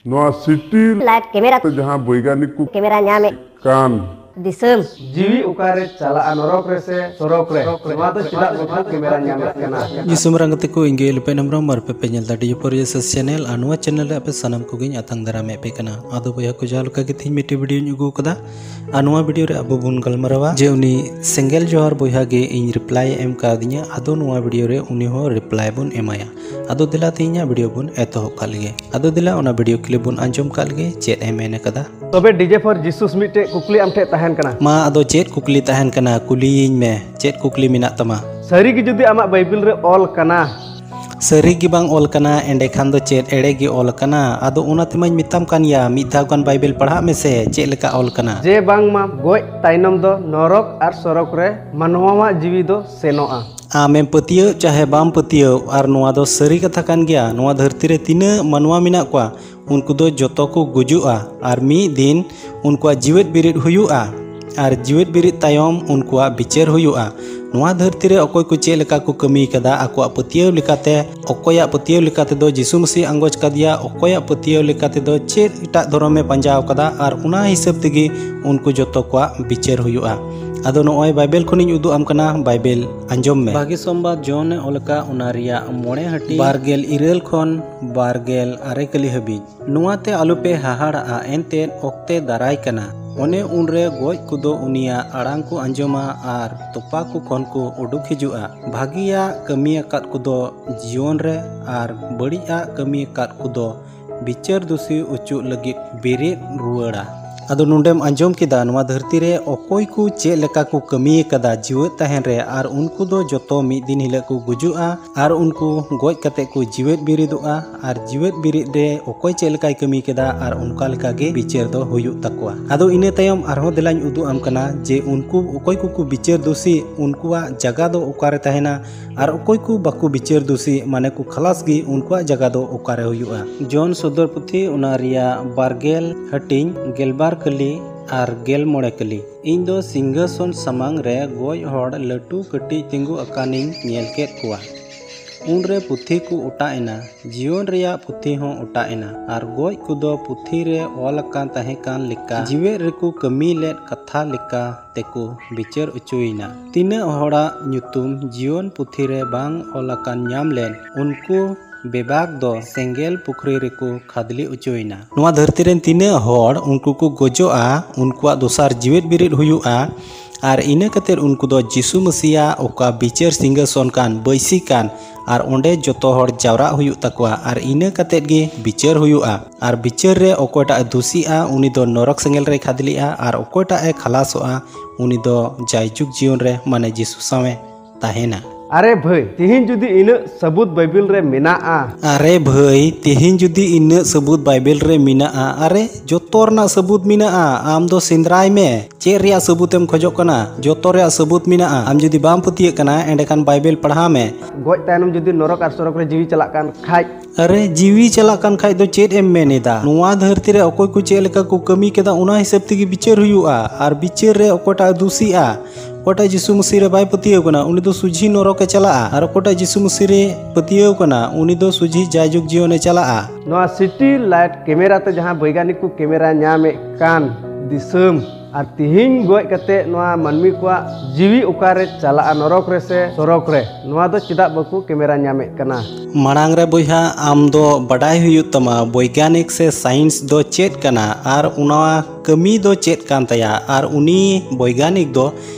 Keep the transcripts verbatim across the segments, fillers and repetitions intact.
ᱱᱚᱣᱟ city light camera ᱛᱮ ᱡᱟᱦᱟᱸ ᱵᱳᱭᱜᱟᱱᱤᱠ ᱠᱚ ᱠᱮᱢᱮᱨᱟ ᱧᱟᱢᱮᱫ ᱠᱟᱱ ᱫᱤᱥᱚᱢ᱾ ᱡᱤᱣᱤ ᱚᱠᱟᱨᱮ ᱪᱟᱞᱟᱜᱼᱟ ᱱᱚᱨᱚᱠ ᱨᱮᱥᱮ ᱥᱚᱨᱚᱠ ᱨᱮ? ᱱᱚᱣᱟ ᱫᱚ ᱪᱮᱫᱟᱜ ᱵᱚᱫᱷᱩ ᱠᱮᱢᱮᱨᱟ ᱧᱟᱢᱮᱫ ᱠᱟᱱᱟ? ᱡᱤᱥᱩᱢ ᱨᱟᱝ ᱜᱟᱛᱮ ᱠᱚ, ᱤᱧ ᱜᱮ ᱮᱞᱯᱮᱱ ᱦᱮᱢᱵᱨᱚᱢ ᱟᱨ ᱯᱮ ᱯᱮ ᱧᱮᱞ ᱫᱟ ᱰᱤᱡᱮ ᱯᱷᱚᱨ ᱡᱤᱥᱟᱥ ᱪᱮᱱᱮᱞ᱾ ᱟᱨ ᱱᱚᱣᱟ ᱪᱮᱱᱮᱞ ᱨᱮ ᱟᱯᱮ ᱥᱟᱱᱟᱢ ᱠᱚᱜᱮᱧ ᱟᱛᱟᱝ ᱫᱟᱨᱟᱢᱮᱫ ᱯᱮ ᱠᱟᱱᱟ᱾ ᱟᱫᱚ ᱵᱚᱭᱦᱟ ᱠᱚ, ᱡᱟᱦᱟᱸ ᱞᱮᱠᱟ ᱜᱮ ᱛᱮᱦᱮᱧ ᱢᱤᱫᱴᱤᱡ ᱵᱷᱤᱰᱤᱭᱳᱧ ᱟᱹᱜᱩ ᱟᱠᱟᱫᱟ, ᱟᱨ ᱱᱚᱣᱟ ᱵᱷᱤᱰᱤᱭᱳ ᱨᱮ ᱟᱵᱚ ᱵᱚᱱ ᱜᱟᱞᱢᱟᱨᱟᱣᱟ ᱡᱮ ᱩᱱᱤ ᱥᱮᱸᱜᱮᱞ ᱡᱚᱦᱟᱨ ᱵᱚᱭᱦᱟ ᱜᱮ ᱤᱧ ᱨᱤᱯᱞᱟᱭ ᱮ ᱮᱢ ᱠᱟᱣᱫᱤᱧᱟ᱾ ᱟᱫᱚ ᱱᱚᱣᱟ ᱵᱷᱤᱰᱤᱭᱳ ᱨᱮ ᱩᱱᱤ ᱦᱚᱸ ᱨᱤᱯᱞᱟᱭ ᱵᱚᱱ ᱮᱢᱟᱭᱟ᱾ ᱟᱫᱚ ᱫᱮᱞᱟ ᱛᱮᱦᱮᱧᱟᱜ ᱵᱷᱤᱰᱤᱭᱳ ᱵᱚᱱ ᱮᱛᱚᱦᱚᱵ ᱠᱟᱜ ᱞᱮᱜᱮ᱾ ᱟᱫᱚ ᱫᱮᱞᱟ ᱚᱱᱟ ᱵᱷᱤᱰᱤᱭᱳ ᱠᱞᱤᱯ ᱵᱚᱱ ᱟᱸᱡᱚᱢ ᱠᱟᱜ ᱞᱮᱜᱮ, ᱪᱮᱫ ᱮ ᱢᱮᱱ ᱟᱠᱟᱫᱟ᱾ ᱛᱚᱵᱮ ᱰᱤᱡᱮ ᱯᱷᱚᱨ ᱡᱤᱥᱩᱥ ᱢᱤᱫᱴᱮᱡ ᱠᱩᱠᱞᱤ ᱟᱢ ᱴᱷᱮᱡ ᱛᱟᱦᱮᱱ ᱠᱟᱱᱟ᱾ ᱢᱟ ᱟᱫᱚ ᱪᱮᱫ ᱠᱩᱠᱞᱤ ᱛᱟᱦᱮᱱ ᱠᱟᱱᱟ, ᱠᱩᱞᱤᱭᱤᱧ ᱢᱮ, ᱪᱮᱫ ᱠᱩᱠᱞᱤ ᱢᱮᱱᱟᱜ ᱛᱟᱢᱟ? ᱥᱟᱹᱨᱤ ᱜᱮ ᱡᱩᱫᱤ ᱟᱢᱟᱜ ᱵᱟᱭᱵᱤᱞ ᱨᱮ ᱚᱞ ᱠᱟᱱᱟ, ᱥᱟᱹᱨᱤ ᱜᱮ ᱵᱟᱝ ᱚᱞ ᱠᱟᱱᱟ, ᱮᱸᱰᱮᱠᱷᱟᱱ ᱫᱚ ᱪᱮᱫ ᱮᱲᱮ ᱜᱮ ᱚᱞ ᱠᱟᱱᱟ? ᱟᱫᱚ ᱚᱱᱟ ᱛᱮᱢᱟᱧ ᱢᱮᱛᱟᱢ ᱠᱟᱱ ᱜᱮᱭᱟ, ᱢᱤᱫ ᱫᱷᱟᱣ ᱜᱟᱱ ᱵᱟᱭᱵᱤᱞ ᱯᱟᱲᱦᱟᱜ ᱢᱮᱥᱮ, ᱪᱮᱫ ᱞᱮᱠᱟ ᱚᱞ ᱠᱟᱱᱟ? ᱡᱮ ᱵᱟᱝᱢᱟ ᱜᱚᱡ ᱛᱟᱭᱱᱚᱢ ᱫᱚ ᱱᱚᱨᱚᱠ ᱟᱨ ᱥᱚᱨᱚᱠ ᱨᱮ ᱢᱟᱱᱣᱟᱣᱟᱜ ᱡᱤᱣᱤ ᱫᱚ ᱥᱮᱱᱚᱜᱼᱟ᱾ ᱟᱢᱮᱢ ᱯᱟᱹᱛᱭᱟᱹᱜ ᱪᱟᱦᱮ ᱵᱟᱢ ᱯᱟᱹᱛᱭᱟᱹᱜ, ᱟᱨ ᱱᱚᱣᱟ ᱫᱚ ᱥᱟᱹᱨᱤ ᱠᱟᱛᱷᱟ ᱠᱟᱱ ᱜᱮᱭᱟ᱾ ᱱᱚᱣᱟ ᱫᱷᱟᱹᱨᱛᱤ ᱨᱮ ᱛᱤᱱᱟᱹᱜ ᱢᱟᱱᱣᱟ ᱢᱮᱱᱟᱜ ᱠᱚᱣᱟ, ᱩᱱᱠᱩ ᱫᱚ ᱡᱚᱛᱚ ᱠᱚ ᱜᱩᱡᱩᱜᱼᱟ, ᱟᱨ ᱢᱤᱫ ᱫᱤᱱ ᱩᱱᱠᱩᱣᱟᱜ ᱡᱤᱣᱮᱫ ᱵᱤᱨᱤᱫ ᱦᱩᱭᱩᱜᱼᱟ, ᱟᱨ ᱡᱤᱣᱮᱫ ᱵᱤᱨᱤᱫ ᱛᱟᱭᱚᱢ ᱩᱱᱠᱩᱣᱟᱜ ᱵᱤᱪᱟᱹᱨ ᱦᱩᱭᱩᱜᱼᱟ᱾ ᱱᱚᱣᱟ ᱫᱷᱟᱹᱨᱛᱤ ᱨᱮ ᱚᱠᱚᱭ ᱠᱚ ᱪᱮᱫ ᱞᱮᱠᱟ ᱠᱚ ᱠᱟᱹᱢᱤ ᱠᱟᱫᱟ, ᱟᱠᱚᱣᱟᱜ ᱯᱟᱹᱛᱭᱟᱹᱣ ᱞᱮᱠᱟᱛᱮ, ᱚᱠᱚᱭᱟᱜ ᱯᱟᱹᱛᱭᱟᱹᱣ ᱞᱮᱠᱟᱛᱮ ᱫᱚ ᱡᱤᱥᱩ ᱢᱟᱹᱥᱤ ᱟᱸᱜᱚᱪ ᱠᱟᱫᱮᱭᱟ, ᱚᱠᱚᱭᱟᱜ ᱯᱟᱹᱛᱭᱟᱹᱣ ᱞᱮᱠᱟᱛᱮ ᱫᱚ ᱪᱮᱫ ᱮᱴᱟᱜ ᱫᱷᱚᱨᱚᱢᱮ ᱯᱟᱸᱡᱟ ᱟᱠᱟᱫᱟ, ᱟᱨ ᱚᱱᱟ ᱦᱤᱥᱟᱹᱵ ᱛᱮᱜᱮ ᱩᱱᱠᱩ ᱡᱚᱛᱚ ᱠᱚᱣᱟᱜ ᱵᱤᱪᱟᱹᱨ ᱦᱩᱭᱩᱜᱼᱟ᱾ ᱟᱫᱚ ᱱᱚᱜᱼᱚᱭ ᱵᱟᱭᱵᱮᱞ ᱠᱷᱚᱱᱤᱧ ᱩᱫᱩᱜ ᱟᱢ ᱠᱟᱱᱟ, ᱵᱟᱭᱵᱮᱞ ᱟᱸᱡᱚᱢ ᱢᱮ᱾ ᱵᱷᱟᱹᱜᱤ ᱥᱚᱢᱵᱟᱫ ᱡᱚᱦᱚᱱᱮ ᱚᱞ ᱟᱠᱟᱫ, ᱚᱱᱟ ᱨᱮᱭᱟᱜ ᱢᱚᱬᱮ ᱦᱟᱹᱴᱤᱧ, ᱵᱟᱨ ᱜᱮᱞ ᱤᱨᱟᱹᱞ ᱠᱷᱚᱱ ᱵᱟᱨ ᱜᱮᱞ ᱟᱨᱮ ᱠᱟᱹᱞᱤ ᱦᱟᱹᱵᱤᱡ᱾ ᱱᱚᱣᱟ ᱛᱮ ᱟᱞᱚᱯᱮ ᱦᱟᱦᱟᱲᱟᱜᱼᱟ, ᱮᱱᱛᱮᱫ ᱚᱠᱛᱮ ᱫᱟᱨᱟᱭ ᱠᱟᱱᱟ, ᱚᱱᱮ ᱩᱱᱨᱮ ᱜᱚᱡ ᱠᱚᱫᱚ ᱩᱱᱤᱭᱟᱜ ᱟᱲᱟᱝ ᱠᱚ ᱟᱸᱡᱚᱢᱟ ᱟᱨ ᱛᱚᱯᱟ ᱠᱚ ᱠᱷᱚᱱ ᱠᱚ ᱩᱰᱩᱠ ᱦᱤᱡᱩᱜᱼᱟ᱾ ᱵᱷᱟᱹᱜᱤᱭᱟᱜ ᱠᱟᱹᱢᱤ ᱟᱠᱟᱫ ᱠᱚᱫᱚ ᱡᱤᱭᱚᱱ ᱨᱮ, ᱟᱨ ᱵᱟᱹᱲᱤᱡᱟᱜ ᱠᱟᱹᱢᱤ ᱟᱠᱟᱫ ᱠᱚᱫᱚ ᱵᱤᱪᱟᱹᱨ ᱫᱩᱥᱤ ᱚᱪᱚᱜ ᱞᱟᱹᱜᱤᱫ ᱵᱮᱨᱮᱫ ᱨᱩᱣᱟᱹᱲᱟ᱾ ᱟᱫᱚ ᱱᱚᱰᱮᱢ ᱟᱸᱡᱚᱢ ᱠᱮᱫᱟ, ᱱᱚᱣᱟ ᱫᱷᱟᱹᱨᱛᱤ ᱨᱮ ᱚᱠᱚᱭ ᱠᱚ ᱪᱮᱫ ᱞᱮᱠᱟ ᱠᱚ ᱠᱟᱹᱢᱤ ᱟᱠᱟᱫᱟ ᱡᱤᱣᱮᱫ ᱛᱟᱦᱮᱱ ᱨᱮ, ᱟᱨ ᱩᱱᱠᱩ ᱫᱚ ᱡᱚᱛᱚ ᱢᱤᱫ ᱫᱤᱱ ᱦᱤᱞᱳᱜ ᱠᱚ ᱜᱩᱡᱩᱜᱼᱟ, ᱟᱨ ᱩᱱᱠᱩ ᱜᱚᱡ ᱠᱟᱛᱮ ᱠᱚ ᱡᱤᱣᱮᱫ ᱵᱮᱨᱮᱫᱚᱜᱼᱟ᱾ ᱟᱨ ᱡᱤᱣᱮᱫ ᱵᱮᱨᱮᱫ ᱨᱮ ᱚᱠᱚᱭ ᱪᱮᱫ ᱞᱮᱠᱟᱭ ᱠᱟᱹᱢᱤ ᱠᱮᱫᱟ, ᱟᱨ ᱚᱱᱠᱟ ᱞᱮᱠᱟ ᱜᱮ ᱵᱤᱪᱟᱹᱨ ᱫᱚ ᱦᱩᱭᱩᱜ ᱛᱟᱠᱚᱣᱟ᱾ ᱟᱫᱚ ᱤᱱᱟᱹ ᱛᱟᱭᱚᱢ ᱟᱨᱦᱚᱸ ᱫᱮᱞᱟᱧ ᱩᱫᱩᱜ ᱟᱢ ᱠᱟᱱᱟ ᱡᱮ ᱩᱱᱠᱩ ᱚᱠᱚᱭ ᱠᱚᱠᱚ ᱵᱤᱪᱟᱹᱨ ᱫᱩᱥᱤ, ᱩᱱᱠᱩᱣᱟᱜ ᱡᱟᱜᱟ ᱫᱚ ᱚᱠᱟᱨᱮ ᱛᱟᱦᱮᱱᱟ, ᱟᱨ ᱚᱠᱚᱭ ᱠᱚ ᱵᱟᱠᱚ ᱵᱤᱪᱟᱹᱨ ᱫᱩᱥᱤ, ᱢᱟᱱᱮ ᱠᱚ ᱠᱷᱟᱞᱟᱥ ᱜᱮ, ᱩᱱᱠᱩᱣᱟᱜ ᱡᱟᱜᱟ ᱫᱚ ᱚᱠᱟᱨᱮ ᱦᱩᱭᱩᱜᱼᱟ? ᱡᱚᱱ ᱥᱚᱫᱚᱨ ᱯᱩᱛᱷᱤ, ᱚᱱᱟ ᱨᱮᱭᱟᱜ ᱵᱟᱨ ᱜᱮᱞ ᱦᱟᱹᱴᱤᱧ, ᱜᱮᱞᱵᱟᱨ ᱠᱟᱹᱞᱤ ᱟᱨ ᱜᱮᱞ ᱢᱚᱬᱮ ᱠᱟᱹᱞᱤ᱾ ᱤᱧ ᱫᱚ ᱥᱤᱝᱦᱟᱥᱚᱱ ᱥᱟᱢᱟᱝ ᱨᱮ ᱜᱚᱡ ᱦᱚᱲ ᱞᱟᱹᱴᱩ ᱠᱟᱹᱴᱤᱡ ᱛᱤᱸᱜᱩ ᱟᱠᱟᱱᱤᱧ ᱧᱮᱞ ᱠᱮᱫ ᱠᱚᱣᱟ᱾ ᱩᱱᱨᱮ ᱯᱩᱛᱷᱤ ᱠᱚ ᱚᱴᱟᱜ ᱮᱱᱟ᱾ ᱡᱤᱭᱚᱱ ᱨᱮᱭᱟᱜ ᱯᱩᱛᱷᱤ ᱦᱚᱸ ᱚᱴᱟᱜ ᱮᱱᱟ᱾ ᱟᱨ ᱜᱚᱡ ᱠᱚᱫᱚ ᱯᱩᱛᱷᱤ ᱨᱮ ᱚᱞ ᱟᱠᱟᱱ ᱛᱟᱦᱮᱸ ᱠᱟᱱ ᱞᱮᱠᱟ ᱡᱤᱣᱮᱫ ᱨᱮᱠᱚ ᱠᱟᱹᱢᱤ ᱞᱮᱫ ᱠᱟᱛᱷᱟ ᱞᱮᱠᱟ ᱛᱮᱠᱚ ᱵᱤᱪᱟᱹᱨ ᱚᱪᱚᱭᱮᱱᱟ᱾ ᱛᱤᱱᱟᱹᱜ ᱦᱚᱲᱟᱜ ᱧᱩᱛᱩᱢ ᱡᱤᱭᱚᱱ ᱯᱩᱛᱷᱤ ᱨᱮ ᱵᱟᱝ ᱚᱞ ᱟᱠᱟᱱ ᱧᱟᱢ ᱞᱮᱱ, ᱩᱱᱠᱩ ᱵᱮᱵᱟᱠ ᱫᱚ ᱥᱮᱸᱜᱮᱞ ᱯᱩᱠᱷᱨᱤ ᱨᱮᱠᱚ ᱠᱷᱟᱫᱽᱞᱮ ᱚᱪᱚᱭᱮᱱᱟ᱾ ᱱᱚᱣᱟ ᱫᱷᱟᱹᱨᱛᱤ ᱨᱮᱱ ᱛᱤᱱᱟᱹᱜ ᱦᱚᱲ ᱩᱱᱠᱩ ᱠᱚ ᱜᱚᱡᱚᱜᱼᱟ, ᱩᱱᱠᱩᱣᱟᱜ ᱫᱚᱥᱟᱨ ᱡᱤᱣᱮᱫ ᱵᱮᱨᱮᱫ ᱦᱩᱭᱩᱜᱼᱟ᱾ ᱟᱨ ᱤᱱᱟᱹ ᱠᱟᱛᱮᱫ ᱩᱱᱠᱩ ᱫᱚ ᱡᱤᱥᱩ ᱢᱟᱹᱥᱤᱭᱟᱜ ᱚᱠᱟ ᱵᱤᱪᱟᱹᱨ ᱥᱤᱝᱦᱟᱥᱚᱱ ᱠᱟᱱ, ᱵᱟᱹᱭᱥᱤ ᱠᱟᱱ, ᱟᱨ ᱚᱸᱰᱮ ᱡᱚᱛᱚ ᱦᱚᱲ ᱡᱟᱣᱨᱟᱜ ᱦᱩᱭᱩᱜ ᱛᱟᱠᱚᱣᱟ᱾ ᱟᱨ ᱤᱱᱟᱹ ᱠᱟᱛᱮᱫ ᱜᱮ ᱵᱤᱪᱟᱹᱨ ᱦᱩᱭᱩᱜᱼᱟ᱾ ᱟᱨ ᱵᱤᱪᱟᱹᱨ ᱨᱮ ᱚᱠᱚᱭᱴᱟᱜ ᱮ ᱫᱩᱥᱤᱜᱼᱟ, ᱩᱱᱤ ᱫᱚ ᱱᱚᱨᱚᱠ ᱥᱮᱸᱜᱮᱞ ᱨᱮᱭ ᱠᱷᱟᱫᱽᱞᱮᱜᱼᱟ, ᱟᱨ ᱚᱠᱚᱭᱴᱟᱜ ᱮ ᱠᱷᱟᱞᱟᱥᱚᱜᱼᱟ, ᱩᱱᱤ ᱫᱚ ᱡᱟᱭᱡᱩᱜᱽ ᱡᱤᱭᱚᱱ ᱨᱮ, ᱢᱟᱱᱮ ᱡᱤᱥᱩ ᱥᱟᱶᱮ ᱛᱟᱦᱮᱱᱟ᱾ ᱟᱨᱮ ᱵᱷᱟᱹᱭ, ᱛᱤᱦᱤᱧ ᱡᱩᱫᱤ ᱤᱱᱟᱹᱜ ᱥᱟᱹᱵᱩᱛ ᱵᱟᱭᱵᱮᱞ ᱨᱮ ᱢᱮᱱᱟᱜᱼᱟ᱾ ᱟᱨᱮ ᱵᱷᱟᱹᱭ, ᱛᱤᱦᱤᱧ ᱡᱩᱫᱤ ᱤᱱᱟᱹᱜ ᱥᱟᱹᱵᱩᱛ ᱵᱟᱭᱵᱮᱞ ᱨᱮ ᱢᱮᱱᱟᱜᱼᱟ, ᱟᱨᱮ, ᱡᱚᱛᱚ ᱨᱮᱱᱟᱜ ᱥᱟᱹᱵᱩᱛ ᱢᱮᱱᱟᱜᱼᱟ᱾ ᱟᱢ ᱫᱚ ᱥᱮᱸᱫᱽᱨᱟᱭ ᱢᱮ, ᱪᱮᱫ ᱨᱮᱭᱟᱜ ᱥᱟᱹᱵᱩᱛ ᱮᱢ ᱠᱷᱚᱡᱚᱜ ᱠᱟᱱᱟ? ᱡᱚᱛᱚ ᱨᱮᱭᱟᱜ ᱥᱟᱹᱵᱩᱛ ᱢᱮᱱᱟᱜᱼᱟ᱾ ᱟᱢ ᱡᱩᱫᱤ ᱵᱟᱢ ᱯᱟᱹᱛᱭᱟᱹᱜ ᱠᱟᱱᱟ, ᱮᱸᱰᱮᱠᱷᱟᱱ ᱵᱟᱭᱵᱮᱞ ᱯᱟᱲᱦᱟᱣ ᱢᱮ᱾ ᱜᱚᱡ ᱛᱟᱭᱱᱚᱢ ᱡᱩᱫᱤ ᱱᱚᱨᱚᱠ ᱟᱨ ᱥᱚᱨᱚᱠ ᱨᱮ ᱡᱤᱣᱤ ᱪᱟᱞᱟᱜ ᱠᱟᱱ ᱠᱷᱟᱡ? ᱟᱨᱮ, ᱡᱤᱣᱤ ᱪᱟᱞᱟᱜ ᱠᱟᱱ ᱠᱷᱟᱡ ᱫᱚ ᱪᱮᱫ ᱮᱢ ᱢᱮᱱ ᱮᱫᱟ? ᱱᱚᱣᱟ ᱫᱷᱟᱹᱨᱛᱤ ᱨᱮ ᱚᱠᱚᱭ ᱠᱚ ᱪᱮᱫ ᱞᱮᱠᱟ ᱠᱚ ᱠᱟᱹᱢᱤ ᱠᱮᱫᱟ, ᱚᱱᱟ ᱦᱤᱥᱟᱹᱵ ᱛᱮᱜᱮ ᱵᱤᱪᱟᱹᱨ ᱦᱩᱭᱩᱜᱼᱟ᱾ ᱟᱨ ᱵᱤᱪᱟᱹᱨ ᱨᱮ ᱚᱠᱚᱭᱴᱟᱜ ᱮ ᱫᱩᱥᱤᱜᱼᱟ, ᱚᱠᱚᱭᱴᱟᱜ ᱡᱤᱥᱩ ᱢᱟᱹᱥᱤ ᱨᱮ ᱵᱟᱭ ᱯᱟᱹᱛᱭᱟᱹᱣ ᱠᱟᱱᱟ, ᱩᱱᱤ ᱫᱚ ᱥᱩᱡᱷᱤ ᱱᱚᱨᱚᱠ ᱮ ᱪᱟᱞᱟᱜᱼᱟ᱾ ᱟᱨ ᱚᱠᱚᱭᱴᱟᱜ ᱡᱤᱥᱩ ᱢᱟᱹᱥᱤ ᱨᱮ ᱯᱟᱹᱛᱭᱟᱹᱣ ᱠᱟᱱᱟ, ᱩᱱᱤ ᱫᱚ ᱥᱩᱡᱷᱤ ᱡᱟᱭᱡᱩᱜᱽ ᱡᱤᱭᱚᱱ ᱮ ᱪᱟᱞᱟᱜᱼᱟ᱾ ᱱᱚᱣᱟ ᱥᱤᱴᱤ ᱞᱟᱭᱤᱴ ᱠᱮᱢᱮᱨᱟ ᱛᱮ ᱡᱟᱦᱟᱸ ᱵᱳᱭᱜᱟᱱᱤᱠ ᱠᱚ ᱠᱮᱢᱮᱨᱟ ᱧᱟᱢᱮᱫ ᱠᱟᱱ ᱫᱤᱥᱚᱢ, ᱟᱨ ᱛᱤᱦᱤᱧ ᱜᱚᱡ ᱠᱟᱛᱮ ᱱᱚᱣᱟ ᱢᱟᱹᱱᱢᱤ ᱠᱚᱣᱟᱜ ᱡᱤᱣᱤ ᱚᱠᱟᱨᱮ ᱪᱟᱞᱟᱜᱼᱟ, ᱱᱚᱨᱚᱠ ᱨᱮ ᱥᱮ ᱥᱚᱨᱚᱠ ᱨᱮ, ᱱᱚᱣᱟ ᱫᱚ ᱪᱮᱫᱟᱜ ᱵᱟᱠᱚ ᱠᱮᱢᱮᱨᱟ ᱧᱟᱢᱮᱫ ᱠᱟᱱᱟ? ᱢᱟᱲᱟᱝ ᱨᱮ ᱵᱚᱭᱦᱟ, ᱟᱢ ᱫᱚ ᱵᱟᱰᱟᱭ ᱦᱩᱭᱩᱜ ᱛᱟᱢᱟ ᱵᱳᱭᱜᱟᱱᱤᱠ ᱥᱮ ᱥᱟᱭᱮᱱᱥ ᱫᱚ ᱪᱮᱫ ᱠᱟᱱᱟ ᱟᱨ ᱚᱱᱟ ᱠᱟᱹᱢᱤ ᱫᱚ ᱪᱮᱫ ᱠᱟᱱ ᱛᱟᱭᱟ, ᱟᱨ ᱩᱱᱤ ᱵᱳᱭᱜᱟᱱᱤᱠ ᱫᱚ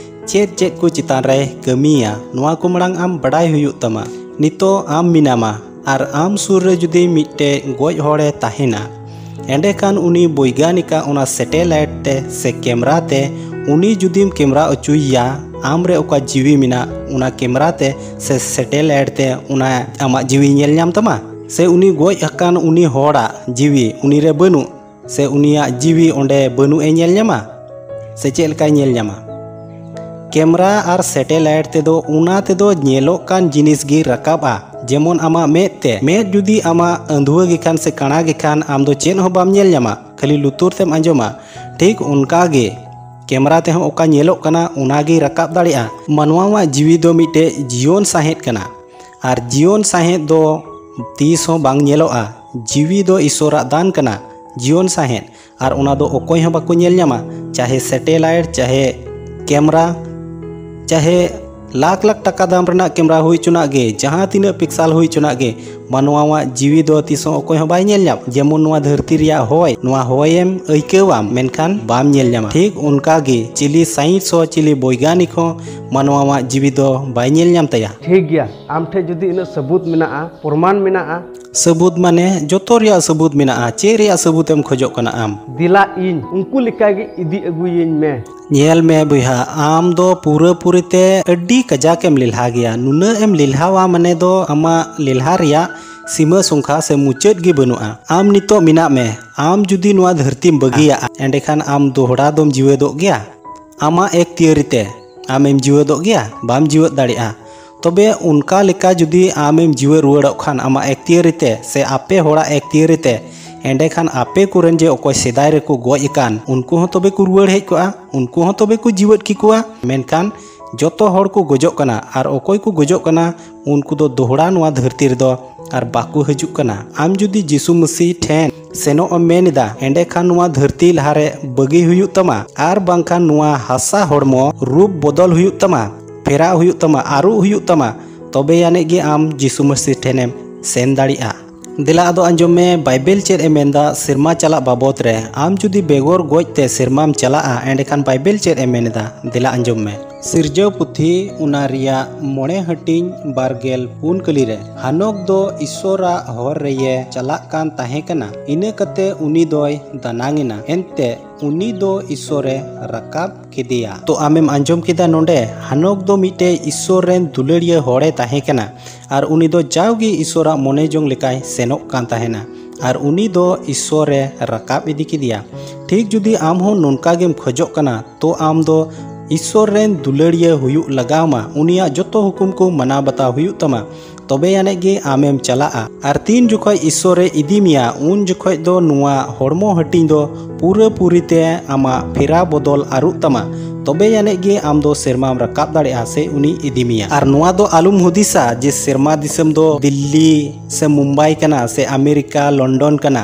ᱪᱮᱫ ᱪᱮᱫ ᱠᱚ ᱪᱮᱛᱟᱱ ᱨᱮ ᱠᱟᱹᱢᱤᱭᱟ, ᱱᱚᱣᱟ ᱠᱚ ᱢᱟᱲᱟᱝ ᱟᱢ ᱵᱟᱰᱟᱭ ᱦᱩᱭᱩᱜ ᱛᱟᱢᱟ᱾ ᱱᱤᱛᱚᱜ ᱟᱢ ᱢᱮᱱᱟᱢᱟ ᱟᱨ ᱟᱢ ᱥᱩᱨ ᱨᱮ ᱡᱩᱫᱤ ᱢᱤᱫᱴᱮᱡ ᱜᱚᱡ ᱦᱚᱲᱮ ᱛᱟᱦᱮᱱᱟ, ᱮᱸᱰᱮᱠᱷᱟᱱ ᱩᱱᱤ ᱵᱳᱭᱜᱟᱱᱤᱠᱟᱜ ᱚᱱᱟ ᱥᱮᱴᱮᱞᱟᱭᱤᱴ ᱛᱮ ᱥᱮ ᱠᱮᱢᱨᱟ ᱛᱮ ᱩᱱᱤ ᱡᱩᱫᱤᱢ ᱠᱮᱢᱨᱟ ᱚᱪᱚᱭᱮᱭᱟ, ᱟᱢ ᱨᱮ ᱚᱠᱟ ᱡᱤᱣᱤ ᱢᱮᱱᱟᱜ, ᱚᱱᱟ ᱠᱮᱢᱨᱟ ᱛᱮ ᱥᱮ ᱥᱮᱴᱮᱞᱟᱭᱤᱴ ᱛᱮ ᱚᱱᱟ ᱟᱢᱟᱜ ᱡᱤᱣᱤ ᱧᱮᱞ ᱧᱟᱢ ᱛᱟᱢᱟ? ᱥᱮ ᱩᱱᱤ ᱜᱚᱡ ᱟᱠᱟᱱ ᱩᱱᱤ ᱦᱚᱲᱟᱜ ᱡᱤᱣᱤ ᱩᱱᱤ ᱨᱮ ᱵᱟᱹᱱᱩᱜ, ᱥᱮ ᱩᱱᱤᱭᱟᱜ ᱡᱤᱣᱤ ᱚᱸᱰᱮ ᱵᱟᱹᱱᱩᱜ ᱮ ᱧᱮᱞ ᱧᱟᱢᱟ? ᱥᱮ ᱪᱮᱫ ᱞᱮᱠᱟᱭ ᱧᱮᱞ ᱧᱟᱢᱟ? ᱠᱮᱢᱨᱟ ᱟᱨ ᱥᱮᱴᱮᱞᱟᱭᱤᱴ ᱛᱮᱫᱚ ᱚᱱᱟ ᱛᱮᱫᱚ ᱧᱮᱞᱚᱜ ᱠᱟᱱ ᱡᱤᱱᱤᱥ ᱜᱮ ᱨᱟᱠᱟᱵᱼᱟ᱾ ᱡᱮᱢᱚᱱ ᱟᱢᱟᱜ ᱢᱮᱫ ᱛᱮ, ᱢᱮᱫ ᱡᱩᱫᱤ ᱟᱢᱟᱜ ᱟᱹᱸᱫᱷᱩᱣᱟᱹ ᱜᱮ ᱠᱷᱟᱱ ᱥᱮ ᱠᱟᱬᱟ ᱜᱮ ᱠᱷᱟᱱ, ᱟᱢ ᱫᱚ ᱪᱮᱫ ᱦᱚᱸ ᱵᱟᱢ ᱧᱮᱞ ᱧᱟᱢᱟ, ᱠᱷᱟᱹᱞᱤ ᱞᱩᱛᱩᱨ ᱛᱮᱢ ᱟᱸᱡᱚᱢᱟ᱾ ᱴᱷᱤᱠ ᱚᱱᱠᱟ ᱜᱮ ᱠᱮᱢᱨᱟ ᱛᱮᱦᱚᱸ ᱚᱠᱟ ᱧᱮᱞᱚᱜ ᱠᱟᱱᱟ, ᱚᱱᱟ ᱜᱮᱭ ᱨᱟᱠᱟᱵ ᱫᱟᱲᱮᱭᱟᱜᱼᱟ᱾ ᱢᱟᱱᱣᱟᱣᱟᱜ ᱡᱤᱣᱤ ᱫᱚ ᱢᱤᱫᱴᱮᱡ ᱡᱤᱭᱚᱱ ᱥᱟᱦᱮᱫ ᱠᱟᱱᱟ᱾ ᱟᱨ ᱡᱤᱭᱚᱱ ᱥᱟᱦᱮᱸᱫ ᱫᱚ ᱛᱤᱥ ᱦᱚᱸ ᱵᱟᱝ ᱧᱮᱞᱚᱜᱼᱟ᱾ ᱡᱤᱣᱤ ᱫᱚ ᱤᱥᱚᱨᱟᱜ ᱫᱟᱱ ᱠᱟᱱᱟ, ᱡᱤᱭᱚᱱ ᱥᱟᱦᱮᱸᱫ, ᱟᱨ ᱚᱱᱟ ᱫᱚ ᱚᱠᱚᱭ ᱦᱚᱸ ᱵᱟᱠᱚ ᱧᱮᱞ ᱧᱟᱢᱟ᱾ ᱪᱟᱦᱮ ᱥᱮᱴᱮᱞᱟᱭᱤᱴ, ᱪᱟᱦᱮ ᱠᱮᱢᱨᱟ, ᱪᱟᱦᱮ ᱞᱟᱠᱷ ᱞᱟᱠᱷ ᱴᱟᱠᱟ ᱫᱟᱢ ᱨᱮᱱᱟᱜ ᱠᱮᱢᱨᱟ ᱦᱩᱭ ᱦᱚᱪᱚᱱᱟᱜ ᱜᱮ, ᱡᱟᱦᱟᱸ ᱛᱤᱱᱟᱹᱜ ᱯᱤᱠᱥᱟᱞ ᱦᱩᱭ ᱦᱚᱪᱚᱱᱟᱜ ᱜᱮ, ᱢᱟᱱᱣᱟᱣᱟᱜ ᱡᱤᱣᱤ ᱫᱚ ᱛᱤᱥ ᱦᱚᱸ ᱚᱠᱚᱭ ᱦᱚᱸ ᱵᱟᱭ ᱧᱮᱞ ᱧᱟᱢ᱾ ᱡᱮᱢᱚᱱ ᱱᱚᱣᱟ ᱫᱷᱟᱹᱨᱛᱤ ᱨᱮᱭᱟᱜ ᱦᱚᱭ, ᱱᱚᱣᱟ ᱦᱚᱭᱮᱢ ᱟᱹᱭᱠᱟᱹᱣᱟᱢ, ᱢᱮᱱᱠᱷᱟᱱ ᱵᱟᱢ ᱧᱮᱞ ᱧᱟᱢᱟ᱾ ᱴᱷᱤᱠ ᱚᱱᱠᱟ ᱜᱮ ᱪᱤᱞᱤ ᱥᱟᱭᱮᱱᱥ ᱦᱚᱸ, ᱪᱤᱞᱤ ᱵᱳᱭᱜᱟᱱᱤᱠ ᱦᱚᱸ ᱢᱟᱱᱣᱟᱣᱟᱜ ᱡᱤᱣᱤ ᱫᱚ ᱵᱟᱭ ᱧᱮᱞ ᱧᱟᱢ ᱛᱟᱭᱟ᱾ ᱴᱷᱤᱠ ᱜᱮᱭᱟ, ᱟᱢ ᱴᱷᱮᱡ ᱡᱩᱫᱤ ᱤᱱᱟᱹᱜ ᱥᱟᱹᱵᱩᱛ ᱢᱮᱱᱟᱜᱼᱟ, ᱯᱨᱚᱢᱟᱱ ᱢᱮᱱᱟᱜᱼᱟ᱾ ᱥᱟᱹᱵᱩᱛ ᱢᱟᱱᱮ ᱡᱚᱛᱚ ᱨᱮᱭᱟᱜ ᱥᱟᱹᱵᱩᱛ ᱢᱮᱱᱟᱜᱼᱟ᱾ ᱪᱮᱫ ᱨᱮᱭᱟᱜ ᱥᱟᱹᱵᱩᱛ ᱮᱢ ᱠᱷᱚᱡᱚᱜ ᱠᱟᱱᱟ ᱟᱢ? ᱫᱮᱞᱟ ᱤᱧ ᱩᱱᱠᱩ ᱞᱮᱠᱟ ᱜᱮ ᱤᱫᱤ ᱟᱹᱜᱩᱭᱟᱹᱧ ᱢᱮ᱾ ᱧᱮᱞ ᱢᱮ ᱵᱚᱭᱦᱟ, ᱟᱢ ᱫᱚ ᱯᱩᱨᱟᱹᱯᱩᱨᱤ ᱛᱮ ᱟᱹᱰᱤ ᱠᱟᱡᱟᱠ ᱮᱢ ᱞᱮᱞᱦᱟ ᱜᱮᱭᱟ᱾ ᱱᱩᱱᱟᱹᱜ ᱮᱢ ᱞᱮᱞᱦᱟᱣᱟ ᱢᱟᱱᱮ ᱫᱚ ᱟᱢᱟᱜ ᱞᱮᱞᱦᱟ ᱨᱮᱭᱟᱜ ᱥᱤᱢᱟᱹ ᱥᱚᱝᱠᱷᱟ ᱥᱮ ᱢᱩᱪᱟᱹᱫ ᱜᱮ ᱵᱟᱹᱱᱩᱜᱼᱟ᱾ ᱟᱢ ᱱᱤᱛᱚᱜ ᱢᱮᱱᱟᱜ ᱢᱮ, ᱟᱢ ᱡᱩᱫᱤ ᱱᱚᱣᱟ ᱫᱷᱟᱹᱨᱛᱤᱢ ᱵᱟᱹᱜᱤᱭᱟᱜᱼᱟ, ᱮᱸᱰᱮᱠᱷᱟᱱ ᱟᱢ ᱫᱚᱦᱲᱟ ᱫᱚᱢ ᱡᱤᱣᱮᱫᱚᱜ ᱜᱮᱭᱟ? ᱟᱢᱟᱜ ᱮᱠᱛᱤᱭᱟᱹᱨᱤ ᱛᱮ ᱟᱢᱮᱢ ᱡᱤᱣᱮᱫᱚᱜ ᱜᱮᱭᱟ? ᱵᱟᱢ ᱡᱤᱣᱮᱫ ᱫᱟᱲᱮᱭᱟᱜᱼᱟ᱾ ᱛᱚᱵᱮ ᱚᱱᱠᱟ ᱞᱮᱠᱟ ᱡᱩᱫᱤ ᱟᱢᱮᱢ ᱡᱤᱣᱮᱫ ᱨᱩᱣᱟᱹᱲᱚᱜ ᱠᱷᱟᱱ ᱟᱢᱟᱜ ᱮᱠᱛᱤᱭᱟᱹᱨᱤ ᱛᱮ ᱥᱮ ᱟᱯᱮ ᱦᱚᱲᱟᱜ ᱮᱠᱛᱤᱭᱟᱹᱨᱤ ᱛᱮ, ᱮᱸᱰᱮᱠᱷᱟᱱ ᱟᱯᱮ ᱠᱚᱨᱮᱱ ᱡᱮ ᱚᱠᱚᱭ ᱥᱮᱫᱟᱭ ᱨᱮᱠᱚ ᱜᱚᱡ ᱟᱠᱟᱱ, ᱩᱱᱠᱩ ᱦᱚᱸ ᱛᱚᱵᱮ ᱠᱚ ᱨᱩᱣᱟᱹᱲ ᱦᱮᱡ ᱠᱚᱜᱼᱟ, ᱩᱱᱠᱩ ᱦᱚᱸ ᱛᱚᱵᱮ ᱠᱚ ᱡᱤᱣᱮᱫ ᱠᱮᱠᱚᱣᱟ᱾ ᱢᱮᱱᱠᱷᱟᱱ ᱡᱚᱛᱚ ᱦᱚᱲ ᱠᱚ ᱜᱚᱡᱚᱜ ᱠᱟᱱᱟ, ᱟᱨ ᱚᱠᱚᱭ ᱠᱚ ᱜᱚᱡᱚᱜ ᱠᱟᱱᱟ, ᱩᱱᱠᱩ ᱫᱚ ᱫᱚᱦᱲᱟ ᱱᱚᱣᱟ ᱫᱷᱟᱹᱨᱛᱤ ᱨᱮᱫᱚ ᱟᱨ ᱵᱟᱠᱚ ᱦᱤᱡᱩᱜ ᱠᱟᱱᱟ᱾ ᱟᱢ ᱡᱩᱫᱤ ᱡᱤᱥᱩ ᱢᱟᱹᱥᱤ ᱴᱷᱮᱱ ᱥᱮᱱᱚᱜ ᱮᱢ ᱢᱮᱱ ᱮᱫᱟ, ᱮᱸᱰᱮᱠᱷᱟᱱ ᱱᱚᱣᱟ ᱫᱷᱟᱹᱨᱛᱤ ᱞᱟᱦᱟᱨᱮ ᱵᱟᱹᱜᱤ ᱦᱩᱭᱩᱜ ᱛᱟᱢᱟ, ᱟᱨ ᱵᱟᱝᱠᱷᱟᱱ ᱱᱚᱣᱟ ᱦᱟᱥᱟ ᱦᱚᱲᱢᱚ ᱨᱩᱯ ᱵᱚᱫᱚᱞ ᱦᱩᱭᱩᱜ ᱛᱟᱢᱟ, ᱯᱷᱮᱨᱟᱣ ᱦᱩᱭᱩᱜ ᱛᱟᱢᱟ, ᱟᱹᱨᱩ ᱦᱩᱭᱩᱜ ᱛᱟᱢᱟ, ᱛᱚᱵᱮ ᱟᱹᱱᱤᱡ ᱜᱮ ᱟᱢ ᱡᱤᱥᱩ ᱢᱟᱹᱥᱤ ᱴᱷᱮᱱᱮᱢ ᱥᱮᱱ ᱫᱟᱲᱮᱭᱟᱜᱼᱟ᱾ ᱫᱮᱞᱟ ᱟᱫᱚ ᱟᱸᱡᱚᱢ ᱢᱮ, ᱵᱟᱭᱵᱮᱞ ᱪᱮᱫ ᱮ ᱢᱮᱱᱫᱟ ᱥᱮᱨᱢᱟ ᱪᱟᱞᱟᱜ ᱵᱟᱵᱚᱫ ᱨᱮ? ᱟᱢ ᱡᱩᱫᱤ ᱵᱮᱜᱚᱨ ᱜᱚᱡ ᱛᱮ ᱥᱮᱨᱢᱟᱢ ᱪᱟᱞᱟᱜᱼᱟ, ᱮᱸᱰᱮᱠᱷᱟᱱ ᱵᱟᱭᱵᱮᱞ ᱪᱮᱫ ᱮ ᱢᱮᱱ ᱮᱫᱟ? ᱫᱮᱞᱟ ᱟᱸᱡᱚᱢ ᱢᱮ᱾ ᱥᱤᱨᱡᱟᱹᱣ ᱯᱩᱛᱷᱤ, ᱚᱱᱟ ᱨᱮᱭᱟᱜ ᱢᱚᱬᱮ ᱦᱟᱹᱴᱤᱧ, ᱵᱟᱨᱜᱮᱞ ᱯᱩᱱ ᱠᱟᱹᱞᱤ ᱨᱮ, ᱦᱟᱱᱚᱠ ᱫᱚ ᱤᱥᱥᱚᱨᱟᱜ ᱦᱚᱨ ᱨᱮᱭᱮ ᱪᱟᱞᱟᱜ ᱠᱟᱱ ᱛᱟᱦᱮᱸ ᱠᱟᱱᱟ᱾ ᱤᱱᱟᱹ ᱠᱟᱛᱮ ᱩᱱᱤ ᱫᱚᱭ ᱫᱟᱱᱟᱝ ᱮᱱᱟ, ᱮᱱᱛᱮ ᱩᱱᱤ ᱫᱚ ᱤᱥᱥᱚᱨᱮ ᱨᱟᱠᱟᱵ ᱠᱮᱫᱮᱭᱟ᱾ ᱛᱚ ᱟᱢᱮᱢ ᱟᱸᱡᱚᱢ ᱠᱮᱫᱟ ᱱᱚᱰᱮ, ᱦᱟᱱᱚᱠ ᱫᱚ ᱢᱤᱫᱴᱮᱡ ᱤᱥᱥᱚᱨ ᱨᱮᱱ ᱫᱩᱞᱟᱹᱲᱤᱭᱟᱹ ᱦᱚᱲᱮ ᱛᱟᱦᱮᱸ ᱠᱟᱱᱟ, ᱟᱨ ᱩᱱᱤ ᱫᱚ ᱡᱟᱣᱜᱮ ᱤᱥᱥᱚᱨᱟᱜ ᱢᱚᱱᱮ ᱡᱚᱝ ᱞᱮᱠᱟᱭ ᱥᱮᱱᱚᱜ ᱠᱟᱱ ᱛᱟᱦᱮᱱᱟ, ᱟᱨ ᱩᱱᱤ ᱫᱚ ᱤᱥᱥᱚᱨᱮ ᱨᱟᱠᱟᱵ ᱤᱫᱤ ᱠᱮᱫᱮᱭᱟ᱾ ᱴᱷᱤᱠ ᱡᱩᱫᱤ ᱟᱢ ᱦᱚᱸ ᱱᱚᱝᱠᱟ ᱜᱮᱢ ᱠᱷᱚᱡᱚᱜ ᱠᱟᱱᱟ, ᱛᱚ ᱟᱢ ᱫᱚ ᱤᱥᱥᱚᱨ ᱨᱮᱱ ᱫᱩᱞᱟᱹᱲᱤᱭᱟᱹ ᱦᱩᱭᱩᱜ ᱞᱟᱜᱟᱣ ᱢᱟ, ᱩᱱᱤᱭᱟᱜ ᱡᱚᱛᱚ ᱦᱩᱠᱩᱢ ᱠᱚ ᱢᱟᱱᱟᱣ ᱵᱟᱛᱟᱣ ᱦᱩᱭᱩᱜ ᱛᱟᱢᱟ, ᱛᱚᱵᱮ ᱟᱹᱱᱤᱡ ᱜᱮ ᱟᱢᱮᱢ ᱪᱟᱞᱟᱜᱼᱟ᱾ ᱟᱨ ᱛᱤᱱ ᱡᱚᱠᱷᱚᱡ ᱤᱥᱥᱚᱨᱮ ᱤᱫᱤ ᱢᱮᱭᱟ, ᱩᱱ ᱡᱚᱠᱷᱚᱡ ᱫᱚ ᱱᱚᱣᱟ ᱦᱚᱲᱢᱚ ᱦᱟᱹᱴᱤᱧ ᱫᱚ ᱯᱩᱨᱟᱹ ᱯᱩᱨᱤ ᱛᱮ ᱟᱢᱟᱜ ᱯᱷᱮᱨᱟᱣ ᱵᱚᱫᱚᱞ ᱟᱹᱨᱩᱜ ᱛᱟᱢᱟ᱾ ᱛᱚᱵᱮ ᱟᱹᱱᱤᱡ ᱜᱮ ᱟᱢ ᱫᱚ ᱥᱮᱨᱢᱟᱢ ᱨᱟᱠᱟᱵ ᱫᱟᱲᱮᱭᱟᱜᱼᱟ ᱥᱮ ᱩᱱᱤ ᱤᱫᱤ ᱢᱮᱭᱟ᱾ ᱟᱨ ᱱᱚᱣᱟ ᱫᱚ ᱟᱞᱚᱢ ᱦᱩᱫᱤᱥᱟ ᱡᱮ ᱥᱮᱨᱢᱟ ᱫᱤᱥᱚᱢ ᱫᱚ ᱫᱤᱞᱞᱤ ᱥᱮ ᱢᱩᱢᱵᱟᱭ ᱠᱟᱱᱟ ᱥᱮ ᱟᱢᱮᱨᱤᱠᱟ ᱞᱚᱱᱰᱚᱱ ᱠᱟᱱᱟ,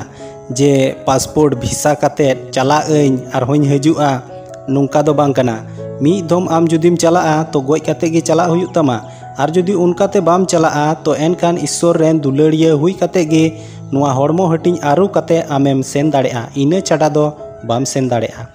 ᱡᱮ ᱯᱟᱥᱯᱳᱨᱴ ᱵᱷᱤᱥᱟ ᱠᱟᱛᱮᱫ ᱪᱟᱞᱟᱜ ᱟᱹᱧ ᱟᱨᱦᱚᱸᱧ ᱦᱤᱡᱩᱜᱼᱟ, ᱱᱚᱝᱠᱟ ᱫᱚ ᱵᱟᱝ ᱠᱟᱱᱟ᱾ ᱢᱤᱫ ᱫᱷᱚᱢ ᱟᱢ ᱡᱩᱫᱤᱢ ᱪᱟᱞᱟᱜᱼᱟ ᱛᱚ ᱜᱚᱡ ᱠᱟᱛᱮᱫ ᱜᱮ ᱪᱟᱞᱟᱜ ᱦᱩᱭᱩᱜ ᱛᱟᱢᱟ, ᱟᱨ ᱡᱩᱫᱤ ᱚᱱᱠᱟᱛᱮ ᱵᱟᱢ ᱪᱟᱞᱟᱜᱼᱟ ᱛᱚ ᱮᱱᱠᱷᱟᱱ ᱤᱥᱥᱚᱨ ᱨᱮᱱ ᱫᱩᱞᱟᱹᱲᱤᱭᱟᱹ ᱦᱩᱭ ᱠᱟᱛᱮᱫ ᱜᱮ ᱱᱚᱣᱟ ᱦᱚᱲᱢᱚ ᱦᱟᱹᱴᱤᱧ ᱟᱹᱨᱩ ᱠᱟᱛᱮᱫ ᱟᱢᱮᱢ ᱥᱮᱱ ᱫᱟᱲᱮᱭᱟᱜᱼᱟ, ᱤᱱᱟᱹ ᱪᱷᱟᱰᱟ ᱫᱚ ᱵᱟᱢ ᱥᱮᱱ ᱫᱟᱲᱮᱭᱟᱜᱼᱟ᱾